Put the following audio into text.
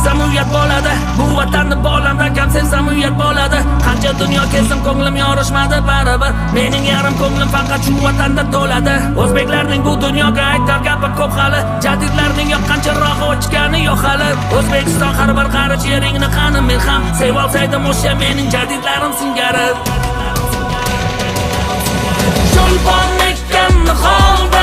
Desam uyat bo'ladi. Bu vatanni bolamdan kam sevsam uyat bo'ladi. Qancha dunyo kezdim, ko'nglim yorishmadi baribir. Mening yarim ko'nglim faqat shu vatanda to'ladi. O'zbeklarning bu dunyoga aytar gapi ko'p hali. Jadidlarning yoqqan chirog'i o'chgani yo'q hali. O'zbekiston, har bir qarich yeringni qani men ham sevolsaydim o'sha mening jadidlarim singari. Cho'lpon ekkan niholday.